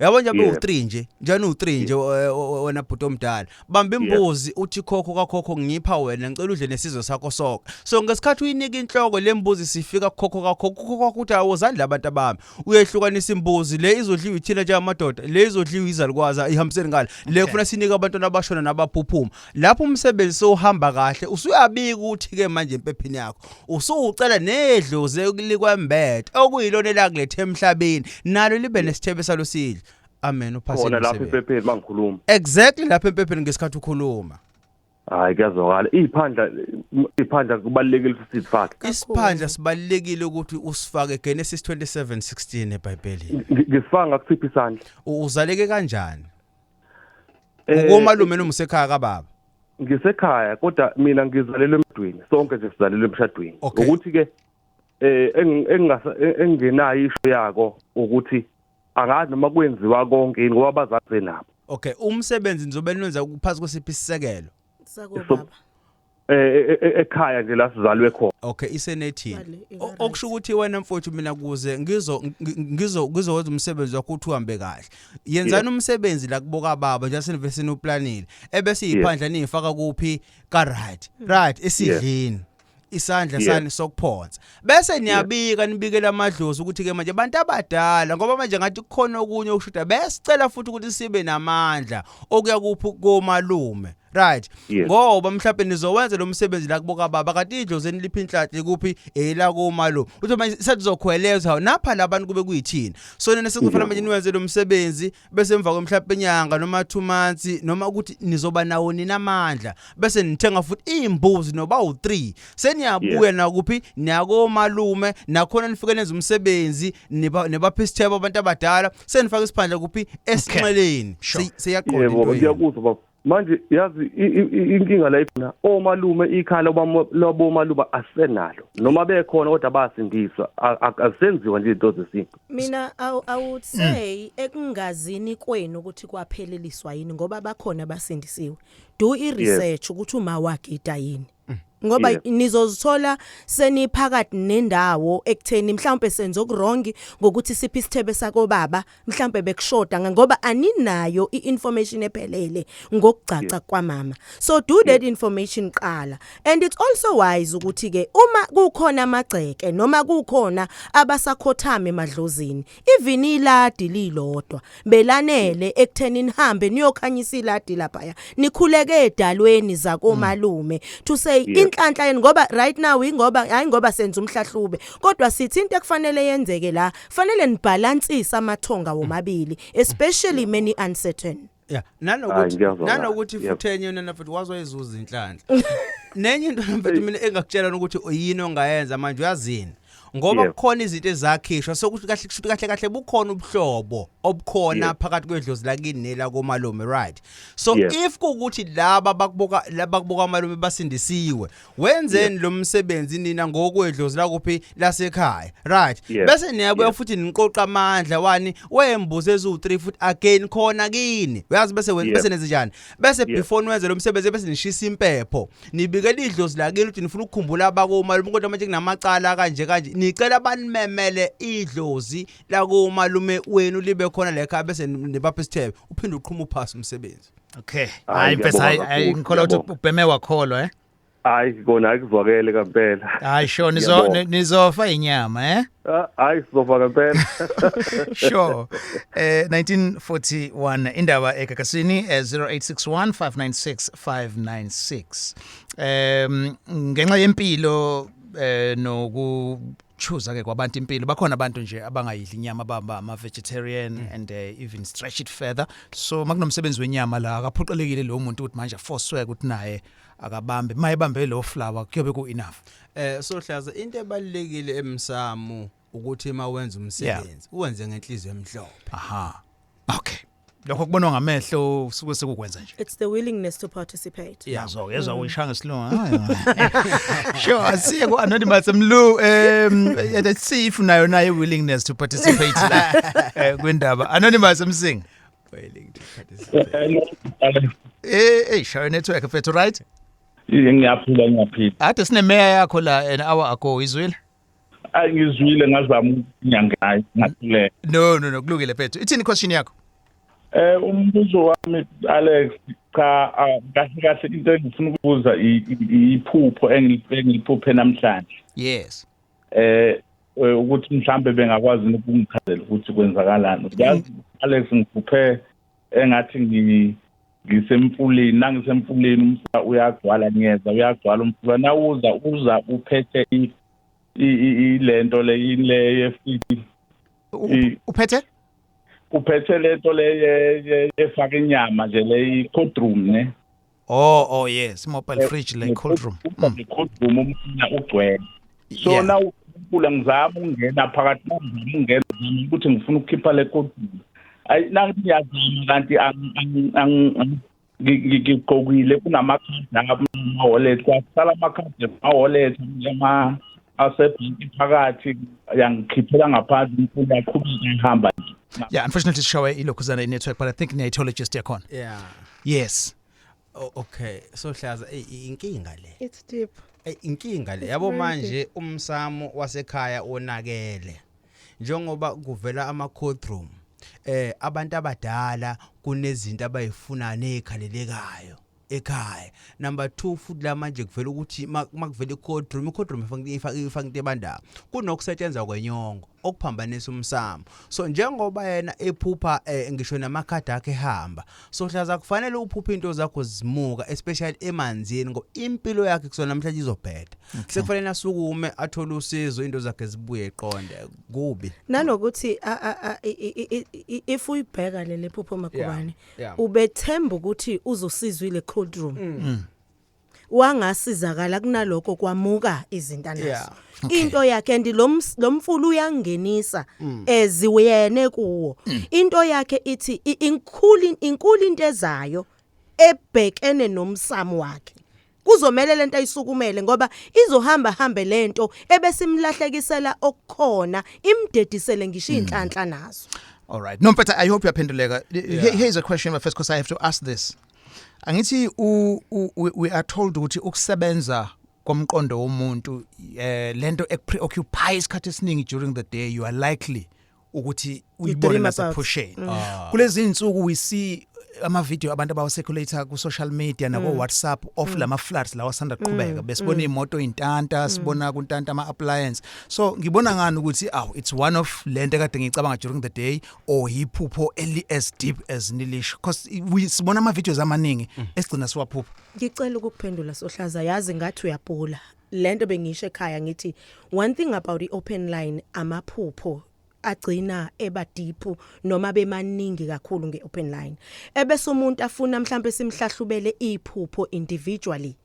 yabo, nje u3 nje, njani u3 nje wena bhuti omdala, bamba imbuzi uthi, "Khokho kakhokho, ngipha wena, ngicela udle nesizwe sakho sonke." So ngesikhathi uyinika inhloko lembuzi, sifika kukhokho kakhokho, kukhokho kwakho uthi, "Awuzandla abantu abami." Uyehlukanisa imbuzi le, izodliwa ithina njengamadoda, le izodliwa izalukwazi, ihambiseni ngale, le kufuna sinike abantwana abashona nabaphuphuma. Lapho umsebenzi sowuhamba kahle, usuyabika ukuthi ke manje empepheni yakho usucela nedlozi likwembethe, okuyilona elakulethe emhlabeni, nalo libe nesithebe salo sidle. Amen, uphasile Khona lapho umsebenzi. Ephepheni mangikhuluma? Exactly, lapho empepheni ngesikhathi ukhuluma. Hayi, kuyazwakala. Iphandla kubalulekile ukuthi sizifake? Isiphandla sibalulekile ukuthi usifake, Genesis 27:16 eBhayibhelini. Ngisifaka ngakusiphi isandla? Uzaleke kanjani? Ukomalume noma usekhaya kababa? Ngisekhaya, kodwa mina ngizalelwe emshadweni, sonke nje sizalelwe emshadweni. Ukuthi ke engingenayo isho yako ukuthi angazi noma kwenziwa konke yini, ngoba abazali nabo. Okay, umsebenzi nizobe niwenza kuphasi kwesiphi isisekelo? Sakobaba. Ekhaya nje la sizalwe khona. Okay, isenethini. Vale, ika-right. Okusho ukuthi wena mfowethu, mina kuze ngizowenza umsebenzi wakho ukuthi uhambe kahle, yenzani umsebenzi la kuboka baba nje senivesini uplanile, ebese iphandla niyifaka kuphi? Ka right, right esidlini, isandla sani sokuphonsa, bese niyabika, nibikela amadlozi ukuthi ke manje abantu abadala, ngoba manje ngathi kukhona okunye okushoda, besicela futhi ukuthi sibe namandla okuya kuphi? Komalume, right? Ngoba mhlawumbe nizowenza lo msebenzi la kuboka baba, kanti idlozi eniliphi inhlanhla kuphi? Ela komalume. Uthi manje sesizokhweleza napha labantu kube kuyithina, so nina sekufanele manje niwenze lo msebenzi, bese emva kwemhlawumbe inyanga noma 2 months, noma ukuthi nizoba nawo nina amandla, bese nithenga futhi imbuzi noba u3, seniyabuya nakuphi? Niyakomalume nakhona, nifike nenze umsebenzi, nibapha isithebo abantu abadala, senifaka isiphandla kuphi? Esinxeleni. Seyaqonda Yebo. into yenu. Ngiyakuzwa baba. Manje yazi inkinga la ikhona, omalume, ikhala labomalume asenalo, noma bekhona kodwa bayasindiswa. Asenziwa nje izinto zesintu. Mina I would say ekungazini kwenu ukuthi kwapheleliswa yini, ngoba bakhona basindisiwe. Do i research ukuthi uma wagida yini. Ngoba nizozithola seniphakathi nendawo ekutheni mhlawumbe senze okuwrong ngokuthi siphi isithebe sakobaba, mhlawumbe bekushoda ngoba aninayo i-information ephelele ngokugcaca kwamama. So do that information qala. And it's also wise ukuthi ke uma kukhona amagceke noma kukhona abasakhothama emadlozini, even iladi lilodwa belanele ekutheni nihambe niyokhanyisa iladi lapha, nikhuleke edalweni zakomalume to say inhlanhla yeni, ngoba right now ingoba hayi ngoba senza umhlahlube, kodwa sithi into ekufanele yenzeke la, fanele nibalansise amathonga womabili, especially many uncertain. Yeah, Hayi, nanokuthi ngiyazwakala. nanokuthi futhi enye yona futhi wazoyizuza inhlanhla. Nenye into mfethu mina engakutshela ukuthi yini ongayenza manje, uyazini? Ngoba kukhona izinto ezakhishwa sokuthi kahle kushuthi kahle kahle bukhona ubuhlobo obukhona phakathi kwedlozi lakini nela komalume, right? So if kuwukuthi laba bakubuka, laba kubuka malume basindisiwe, wenzeni lo msebenzi nina ngokwedlozi lakuphi lasekhaya, right? Bese niyabuya futhi niqoqa amandla wani wembuzi eziwu3 futhi again khona kini, uyazi, bese bese nenze njani bese before niwenze lo msebenzi, bese nishisa impepho, nibikela idlozi lakini ukuthi nifuna ukukhumbula abakomalume, kodwa manje kunamacala kanje kanje, nicela banimemele idlozi lakomalume wenu libe khona la ekhaya, bese nibapha isithebe, uphinde uqhuma uphasi umsebenzi. Okay. Hhayi, Hayi mfethu, hayi ngiyabonga hayi kakhulu, ngikholwa ukuthi ngiyabonga. ubheme wakholwa, eh. Hayi kona akuzwakele kampela. Hayi sure, nizo Ngiyabonga. nizofa inyama, eh. Ah, hayi sizofa kampela. Sure. 1941 indaba egagasini, 0861 596 596. Ngenxa yempilo noku choose ke kwabantu impilo, bakhona abantu nje abangayidli inyama, baba ama vegetarian and even stretch it further. So makunomsebenzi wenyama la, akaphoqelekile lo muntu ukuthi manje forcewe ukuthi naye akabambe, mayebambe lo flour kuyobe ku enough. Sohlaza, into ebalekile emsamo ukuthi mawenza umsebenzi uwenze ngenhliziyo emhlophe. Aha, okay, lokho kubonwa ngamehlo suke sekukwenza nje. It's the willingness to participate. Yazo yezwa uyishaya ngesilungu. Sure, asiye ku anonymous mlu, let's see if unayo nayo willingness to participate la kwindaba. Anonymous Msinga. Willing to participate. Shayo network mfethu, right? Ngiyaphila, ngiyaphila. Ade sinemeya yakho la an hour ago, izwile? Ayi, ngizwile, ngazama ukunyangayi, ngathuleka. No, no, no, kulungile mfethu. Ithini question yakho? Umbuzo wami, Alex, cha, kahle kahle into engifuna ukubuza iphupho engiliphuphe namhlanje. Ukuthi mhlambe bengakwazi ukungichazela ukuthi kwenzakalani. Yazi Alex, ngiphuphe engathi ngisemfuleni, nangisemfuleni umfula uyagcwala, ngiyeza uyagcwala umfula, nawuza uza uphethe ilento le yini le yefiti. Uphethe? Uphethe lento le efaka inyama nje le, i-cold room ne. Oh, yes, mobile fridge, like cold room. Cold room, umfula ugcwele, so na umfula ngizama ukungena phakathi, ngizama ukungena, ngizama ukuthi ngifuna ukukhipha le cold room, ayi nangithi ngiyazama kanti ngigqokile kunamakhadi ama-wallet, kwasala amakhadi ama-wallet ama asebhenki phakathi, yangikhiphela ngaphandle umfula, yaqhubeka ihamba nje. Yeah, unfortunately sishawe ilokhuzana i-network, but I think niyayithola gist yakhona. Yes. Oh, okay, sohlaza, inkinga le. It's deep. Inkinga le. It's Yabo very manje umsamo wasekhaya wonakele. Njengoba kuvela ama cold room. Abantu abadala kunezinto abayifuna nezikhalelekayo ekhaya. Number 2 futhi la manje kuvela ukuthi makuvela i-cold room, i-cold room ifaka into ebandayo. Kunokusetshenzwa kwenyongo okuphambanisa umsamo. So njengoba yena ephupha ngisho namakhadi akhe ehamba. So hlaza, kufanele uphuphe into zakho zimuka, especially emanzini, ngoba impilo yakhe kusona namhlanje izobheda. Sekufanele asukume athole usizo, into zakhe zibuye eqonde. Kubi. Nanokuthi if uyibheka le lephupho, Magubane, ubethemba ukuthi uzosizwa ile cold room, wangasizakala, kunalokho kwamuka izinto anazo, into yakhe, and lo mfula uyangenisa eziwuyene kuwo. Into yakhe ithi inkulu into ezayo ebhekene nomsamo wakhe. Kuzomela lento ayisukumele ngoba izohamba hambe lento ebesimlahlekisela okukhona, imdedisele ngisho inhlanhla nazo. All right. No, but I hope uyaphenduleka. Here's a question first, because I have to ask this. Angithi we are told ukuthi ukusebenza komqondo womuntu, lento ekupreoccupy isikhathi esiningi during the day, you are likely ukuthi uyibone Dream about. nasephusheni. Kulezi insuku we see ama video abantu abawa circulate ku social media nako WhatsApp of lama floods lawa sanda kuqhubeka, besibona imoto intanta, sibona kuntanta ama appliance. So ngibona ngani ukuthi aw, it's one of lento ekade ngicabanga during the day, or iphupho eli as deep as nilisho, because we sibona ama videos amaningi esigcina siwaphupha. Ngicela ukukuphendula, Sohlaza. Yazi ngathi uyabhula lento bengisho ekhaya, ngithi one thing about the open line, amaphupho agcina eba deep noma bemaningi kakhulu ngeopen line, ebese umuntu afuna mhlambe simhlahlubele iphupho individually,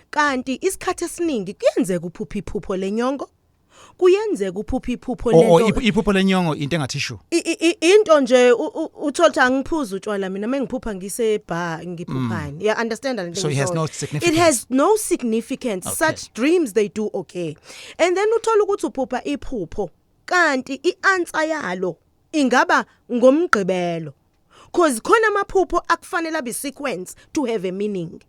kanti isikhathi esiningi kuyenzeka uphupha iphupho lenyongo. Kuyenzeka uphupha iphupho O lento. Iphupho lenyongo into engathi shu. Into nje uthola ukuthi angiphuza utshwala mina, mengiphupha ngise bar ngiphuphani. Yeah, understand lento So it has engiyishoyo. no significance. It has no significance. Such dreams, they do okay, and then uthola ukuthi uphupha iphupho kanti ianswer yalo ingaba ngomgqibelo, cause khona amaphupho akufanele abe sequence to have a meaning,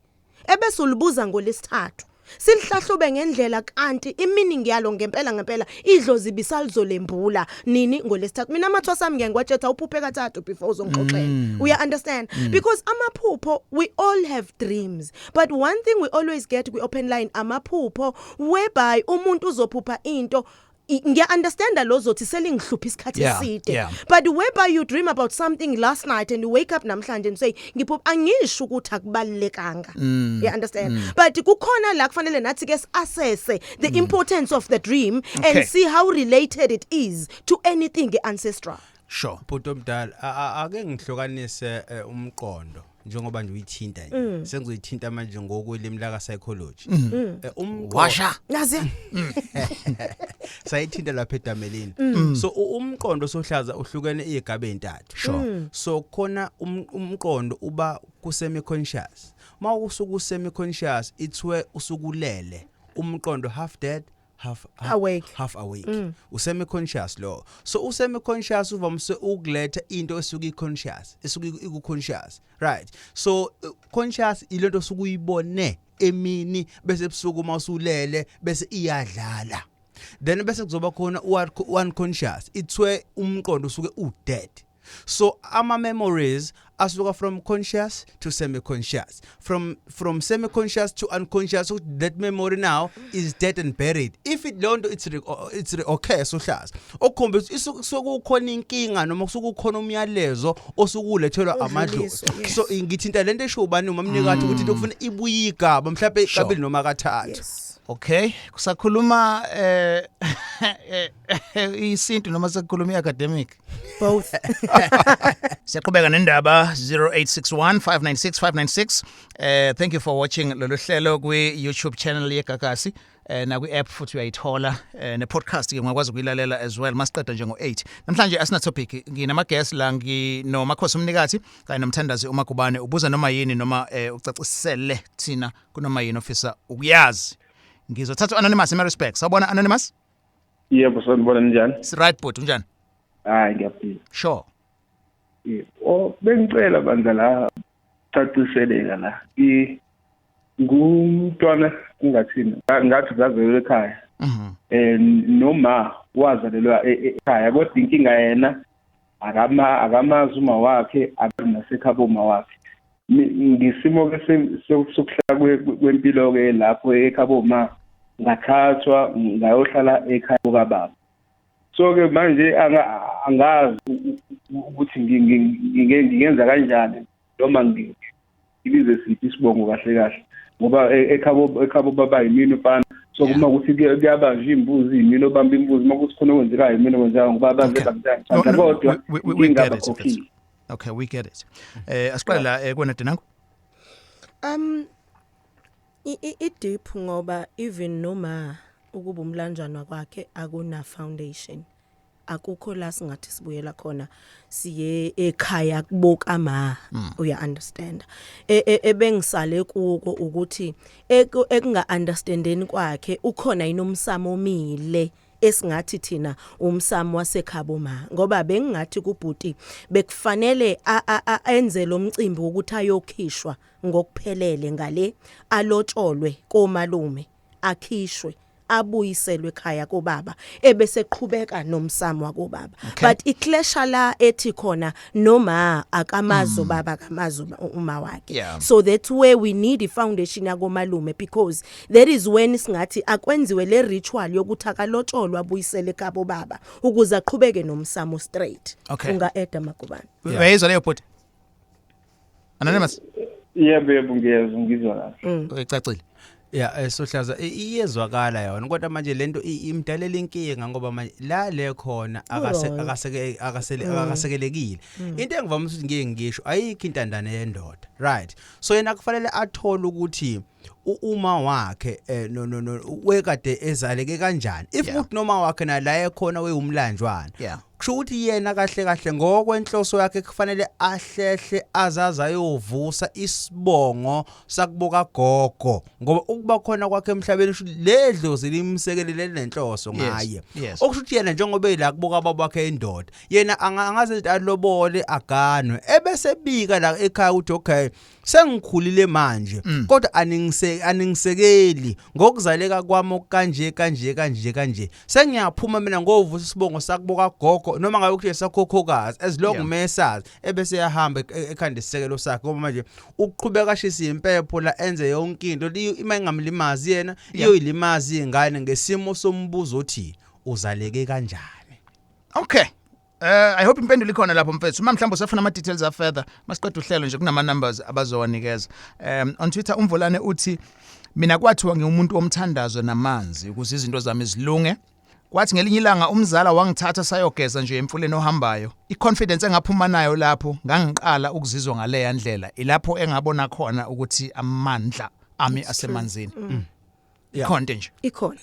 ebese ulibuza ngolesithathu, silihlahlube ngendlela, kanti imeaning yalo ngempela ngempela idlozi bisalizolembula nini ngolesithathu. Mina amathwasa ami ngiyangiwatshetha uphuphe kathathu before uzongixoxela. Uya understand? Because amaphupho, we all have dreams, but one thing we always get kwi open line, amaphupho whereby umuntu uzophupha into, ngiya understand lo zothi selingihlupha isikhathi eside, but whereby you dream about something last night and you wake up namhlanje and say ngiphupha, angisho ukuthi akubalekanga. You understand? But kukhona la kufanele nathi ke assess the importance of the dream and see how related it is to anything ancestral. Bhuti omdala, ake ngihlukanise umqondo njengoba nje uyithinta nje. Sengizoyithinta manje ngokwelimi la ka psychology. Umqondo Washa. Nazi. Sayithinta lapha edamelini. So umqondo sohlaza uhlukene izigaba ezintathu. So khona umqondo uba ku semi conscious. Mawusuku semi conscious, it's where usukulele, umqondo half dead, half awake. Half awake. Usemi conscious lo. So usemi conscious uvamise ukuletha into esuke i-conscious, esuke iku conscious, right? So conscious ilento osuke uyibone emini, bese ebusuku uma usulele bese iyadlala. Then bese kuzoba khona unconscious, it's where umqondo usuke u-dead. So ama memories asuka from conscious to semi conscious, from semi conscious to unconscious. So that memory now is dead and buried. If it lonto it's re okay, sohlaza okukhombisa kusuke kukhona inkinga noma kusuke kukhona umyalezo osukulethelwa amadlozi. Udluliswa, yes. So ngithinta lento esho ubani umamnikathi ukuthi into kufuna ibuye igaba mhlawumbe kabili noma kathathu. Okay, kusakhuluma isintu noma sekukhuluma iacademic? Both. Siyaqhubeka nendaba, 0861 596 596. Thank you for watching lolu hlelo kwi YouTube channel yeGagasi, na kwi app futhi uyayithola, ne podcast ke ungakwazi ukuyilalela as well masiqeda nje ngo8. Namhlanje asina topic, nginama guests la, nginomakhosi umnikathi kanye nomthandazi uMagubane. Ubuza noma yini noma ucacisele thina kunoma yini ofisa ukuyazi. Ngizothatha anonymous eMaritzburg. Sawubona, anonymous. Yebo, sanibona, njani? Si right bhuti, unjani? Hayi, ngiyaphila. Yebo. Oh, bengicela bandla la caciseleka la. Ngumntwana engathini? Ngathi zazalelwe ekhaya. Noma wazalelwa ekhaya, kodwa inkinga yena akamazi uma wakhe, akazi nasekhabo uma wakhe. Ngisimo ke sokuhlala kwempilo ke lapho ekhabo ma, ngathathwa ngayohlala ekhaya kababa. So ke manje angazi ukuthi ngingenza kanjani noma ngibize siphi isibongo kahle kahle, ngoba ekhabo baba yimina umfana. So kuma ukuthi kuyabanjwa imbuzi, yimina obamba imbuzi, uma kuthi khona okwenzekayo, yimina okwenzekayo, ngoba baze bangithanda, kodwa We inkinga get it. abakhokhile. Okay, we get it. Asiqale la kuwena, Dinango. I deep ngoba even noma ukuba umlanjwana kwakhe akuna foundation, akukho la singathi sibuyela khona siye ekhaya kuboka ma. Uya understand? Ebengisale kuko ukuthi ekunga understandeni kwakhe ukhona inomsamo omile esingathi thina umsamo wasekhabo ma, ngoba bengingathi kubhuti bekufanele enze lo mcimbi wokuthi ayokhishwa ngokuphelele ngale, alotsholwe komalume, akhishwe, abuyiselwe ekhaya kobaba, ebese qhubeka nomsamo wakobaba. But iclash la ethi khona noma akamazi ubaba, akamazi uma wakhe. So that's where we need i foundation yakomalume, because that is when singathi akwenziwe le ritual yokuthi akalotsholwa, abuyisele ekhabo baba ukuze aqhubeke nomsamo straight. Unga add, Magubane? Uyayizwa leyo bhuti? Anonymous. Yebo, ngiyezwa, ngizwa kahle. Icacile. Ya, sohlaza, iyezwakala yona, kodwa manje lento imdalela inkinga ngoba manje la le khona akase Wrong. akaseke akasele akasekelekile. Into engivama ukuthi ngike ngisho, ayikho intandane yendoda, right? So yena kufanele athole ukuthi uma wakhe no no no wekade ezaleke kanjani, if ukuthi noma wakhe na la ekhona wewumlanjwana, kusho ukuthi yena kahle kahle ngokwenhloso yakhe kufanele ahlehle azaza ayovusa isibongo sakuboka gogo, ngoba ukuba khona kwakhe emhlabeni kusho ukuthi le dlozi limsekelele nenhloso ngaye. Okusho ukuthi yena njengoba ela kuboka baba wakhe indoda, yena angaze nje alobole, aganwe, ebese bika la ekhaya ukuthi okay, sengikhulile manje, kodwa aningisekeli ngokuzaleka kwami kanje kanje kanje kanje, sengiyaphuma mina ngovusa isibongo sakuboka gogo, noma ngabe kuthi sakhokhokazi, as long mesazi, ebese yahamba ekhanda isisekelo sakhe, ngoba manje ukuqhubeka ashisa impepho la enze yonke into ima ingamlimazi yena, iyoyilimaza ingane ngesimo sombuzo othi uzaleke kanjani. Okay. I hope impendulo ikhona lapho, mfethu. Uma mhlawumbe usafuna ama details a further, masiqeda uhlelo nje kunama numbers abazowanikeza. On Twitter umvolane uthi, mina kwathiwa ngiwumuntu womthandazo namanzi ukuze izinto zami zilunge. Kwathi ngelinye ilanga umzala wangithatha sayogeza nje emfuleni ohambayo. I-confidence engaphuma nayo lapho, ngangiqala ukuzizwa ngaleya ndlela. Ilapho engabona khona ukuthi amandla ami asemanzini. Ikhonto nje. Ikhona.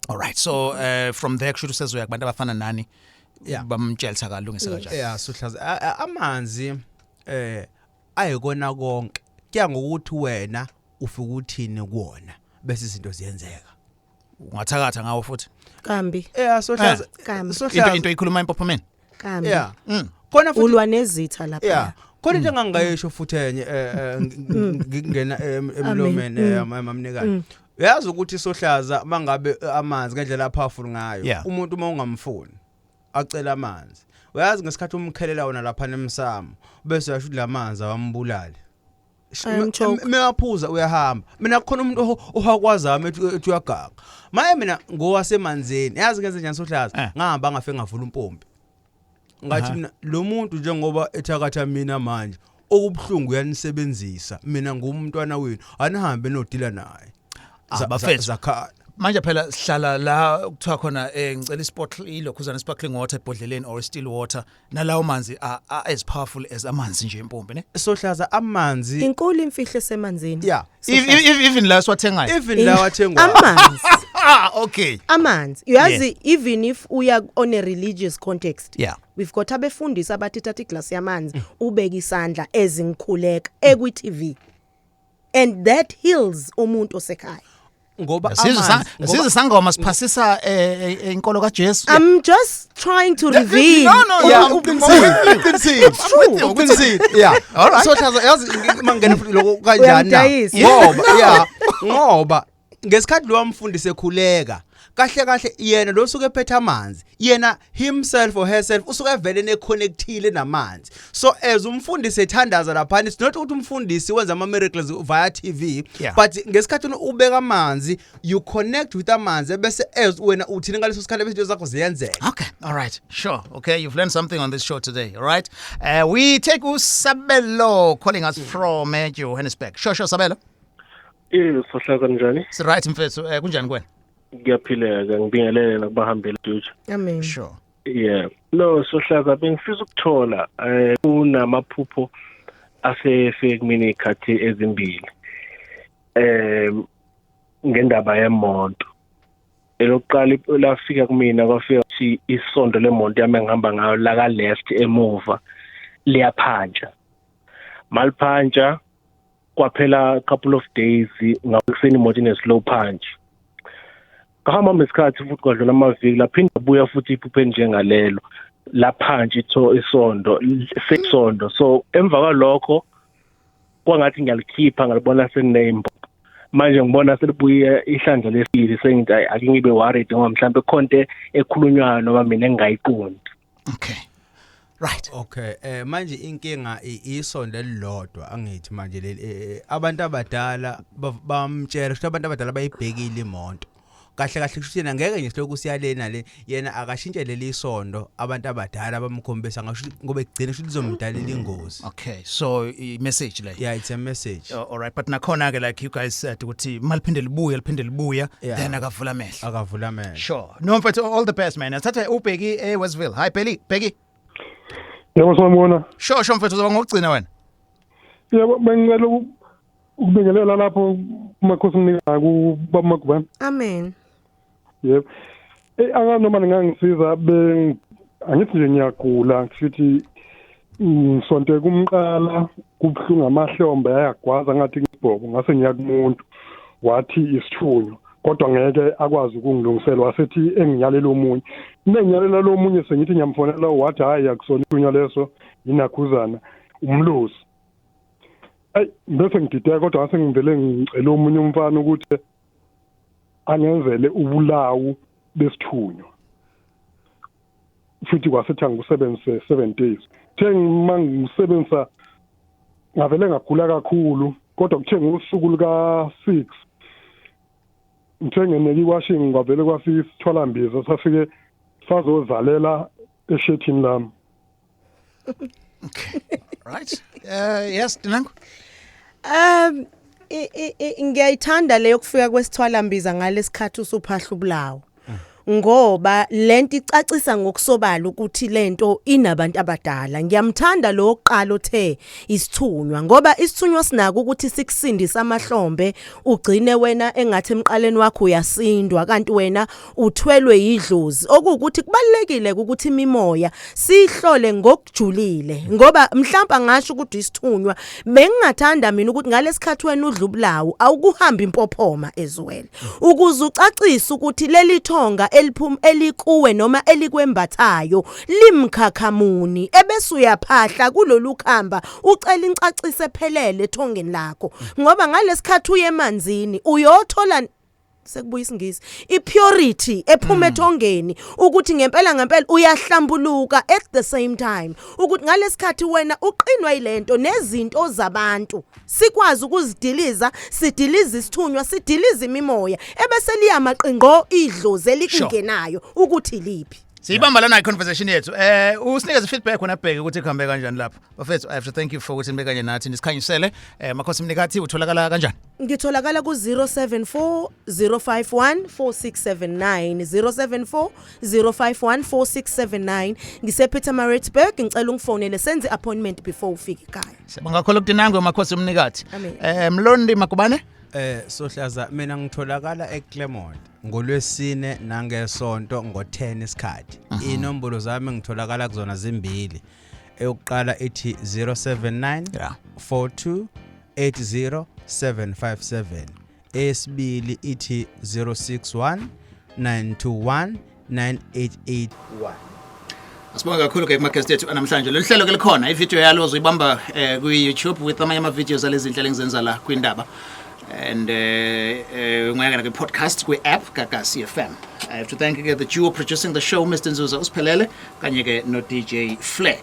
All right. So from there kusho ukuthi usezoya kubantu abafana nani. Bamtshela akalungisa kanjani. Yeah, sohlaza, amanzi ayikona konke, kuya ngokuthi wena ufika uthini kuwona, bese izinto ziyenzeka. Ungathakatha ngawo futhi. Kambi. Yeah, sohlaza. Kambi. Sohlaza. Into ikhuluma empophomeni. Kambi. Yeah, khona futhi Ulwa nezitha lapha. Yeah, khona into engangayisho futhi enye, ngingena emlomeni, mamnikani, uyazi ukuthi sohlaza, mangabe amanzi ngendlela powerful ngayo, umuntu uma ungamfuni acela amanzi, uyazi ngesikhathi umkhelela wona lapha nemsamo, bese uyasho ukuthi lamanzi awambulali. Ayamchoka. Mewaphuza uyahamba. Mina kukhona umuntu ohakwazi ethi uyaganga maye, mina ngowasemanzini, yazi ngenze njani sohlaza? Ngahamba ngafe ngavula umpompi, ngathi mina lo muntu njengoba ethakatha mina manje, okubhlungu uyanisebenzisa, mina ngumntwana wenu, anihambe nodila naye. Bafethu. Zakhala. Manje phela sihlala la kuthiwa khona ngicela ispot ilokhuzana sparkling water ebhodleleni or still water, nalawo manzi are as powerful as amanzi nje empompi, ne? Sohlaza, amanzi Inkulu imfihlo esemanzini. Even la siwathengayo. Even la wathengwa. Amanzi. Ah, okay. Amanzi, uyazi, even if uya on a religious context, we've got abefundisi abathi thatha iglass yamanzi, ubeke isandla ezingikhuleka ekwi TV, and that heals umuntu osekhaya. Ngoba Sizwe amanzi sizwe sangoma siphasisa inkolo kaJesu. I'm just trying to reveal. No, Uqinisile, uqinisile. It's true. Uqinisile, yeah. All right. So hlaza, yazi mangena futhi lokho kanjani na? Uyamdayisa. Ngoba yeah, ngoba ngesikhathi lo wamfundisi ekhuleka, kahle kahle yena lo suke ephethe amanzi, yena himself or herself usuke evele neconnectile namanzi. So as umfundisi ethandaza lapha, it's not ukuthi umfundisi wenza ama miracles via TV, but ngesikhathi ubeka amanzi, you connect with amanzi, bese as wena uthini ngaleso sikhathi, bese izinto zakho ziyenzeka. Okay, all right, sure. Okay, you've learned something on this show today, all right? We take Usabelo calling us from Johannesburg. Sure, Sabelo. Sohlaza, kanjani? It's right, mfethu. Kunjani kuwena? Ngiyaphileka, ngibingelele nakubahambela dude. Amen. Sure. Yeah. No, sohlaza, bengifisa ukuthola kunamaphupho asefike kumina ikhathi ezimbili. Ngendaba yemoto. Elokuqala lafika kumina, kwafika ukuthi isondo lemoto yami engihamba ngayo la ka left emuva liyaphantsha. Maliphantsha kwaphela couple of days, ngakuseni imoto ine slow punch. Kahamba ngesikhathi futhi kwadlula amaviki, laphinda buya futhi iphuphe njengalelo laphantsha itho isondo sesondo. So emva kwalokho kwangathi ngiyalikhipha, ngalibona seninembombo. Manje ngibona selibuye ihlandla lesibili, sengithi ayi, ake ngibe worried ngoba mhlambe khonto ekhulunywayo noma mina engingayiqondi. Okay. Right. Okay, manje inkinga isondo elilodwa, angithi manje leli abantu abadala bamtshela ukuthi abantu abadala bayibhekile imoto. Kahle kahle kusho ukuthi yena ngeke nje silokhu siyalena le, yena akashintshe leli sondo abantu abadala bamkhombisa ngasho ukuthi ngoba ekugcina kusho ukuthi lizomdalela ingozi. Okay, so i message le. Yeah, it's a message. All right, but nakhona ke, like you guys said, ukuthi maliphinde libuye, liphinde libuya, then akavula amehlo. Akavula amehlo. Sure. No, mfethu, all the best, man. Athathe uBheki eWestville. Hi Bheki, Bheki. Yebo, sawubona. Sure, mfethu, uzoba ngokugcina wena. Yebo, bengicela ukubingelela lapho kumakhosi mnika kubaba Magubane. Amen. Yebo. Angazi noma ningangisiza, beng angithi nje ngiyagula, kushuthi ngisonte kumqala, kubuhlungu, amahlombe ayagwaza ngathi ngibhobo. Ngase ngiya kumuntu, wathi isithunywa, kodwa ngeke akwazi ukungilungisela, wasethi engiyalela omunye. Nengiyalela lo munye, sengithi ngiyamfonela, wathi hayi, akusona isithunywa leso, inakhuzana umlozi. Ayi, bese ngidideka, kodwa ngase ngivele ngicela omunye umfana ukuthi angenzele ubulawu besithunywa, futhi kwasethi angikusebenzise 7 days. The mangisebenzisa ngavele ngagula kakhulu, kodwa kuthe ngosuku luka 6 ngithe ngeneka iwashing, kwavele kwafika isithwalambiza, safike sazozalela eshethini lami. Right, yes, Dinango. Ngiyayithanda leyo kufika kwesithwalambiza ngalesikhathi usuphahla ubulawo, ngoba lento icacisa ngokusobala ukuthi lento inabantu abadala. Ngiyamthanda lo oqala othe isithunywa, ngoba isithunywa sinako ukuthi sikusindise amahlombe, ugcine wena engathi emqaleni wakho uyasindwa, kanti wena uthwelwe yidlozi. Okuwukuthi kubalekile ukuthi imimoya sihlole ngokujulile, ngoba mhlawumbe angasho ukuthi isithunywa. Bengingathanda mina ukuthi ngalesikhathi wena udla ubulawu, awukuhamba impophoma as well, ukuze ucacise ukuthi leli thonga eliphuma elikuwe noma elikwembathayo limkhakhamuni, ebese uyaphahla kulolu khamba, ucela incaciso ephelele ethongeni lakho, ngoba ngalesikhathi uye emanzini uyothola, sekubuya isingisi, ipurity ephuma ethongeni, ukuthi ngempela ngempela uyahlambuluka. At the same time, ukuthi ngalesikhathi wena uqinwa yilento nezinto zabantu, sikwazi ukuzidiliza, sidiliza isithunywa, sidiliza imimoya, ebese liyamaqinqo idlozi elikungenayo ukuthi liphi. Siyibamba lana i-conversation yethu. Usinikeze feedback wena Bheki ukuthi kuhambe kanjani lapho. Bafethu, I have to thank you for ukuthi nibe kanye nathi, nisikhanyisele. Makhosi Mnikathi, utholakala kanjani? Ngitholakala ku 074 051 4679, 074 051 4679. Ngise Pietermaritzburg. Ngicela ungifonele senze appointment before ufike ekhaya. Siyabonga kakhulu kuDinangwe, Makhosi Mnikathi. Amen. Mlondi Magubane? Sohlaza, mina ngitholakala eClermont ngolwesine nangesonto ngo10 isikhathi. Inombolo zami ngitholakala kuzona zimbili. Eyokuqala ithi 079 42 80 757. Eyesibili ithi 061 921 9881. Asibonge kakhulu ke kuma guest ethu namhlanje. Lolu hlelo ke likhona ivideo yalo, uzoyibamba ku YouTube with amanye ama videos alezi zinhlelo engizenza la kwindaba. And ungaya ke podcast kwi app Gagasi FM. I have to thank ke the duo producing the show, Mr Nzuza Usiphelele kanye ke no DJ Flair.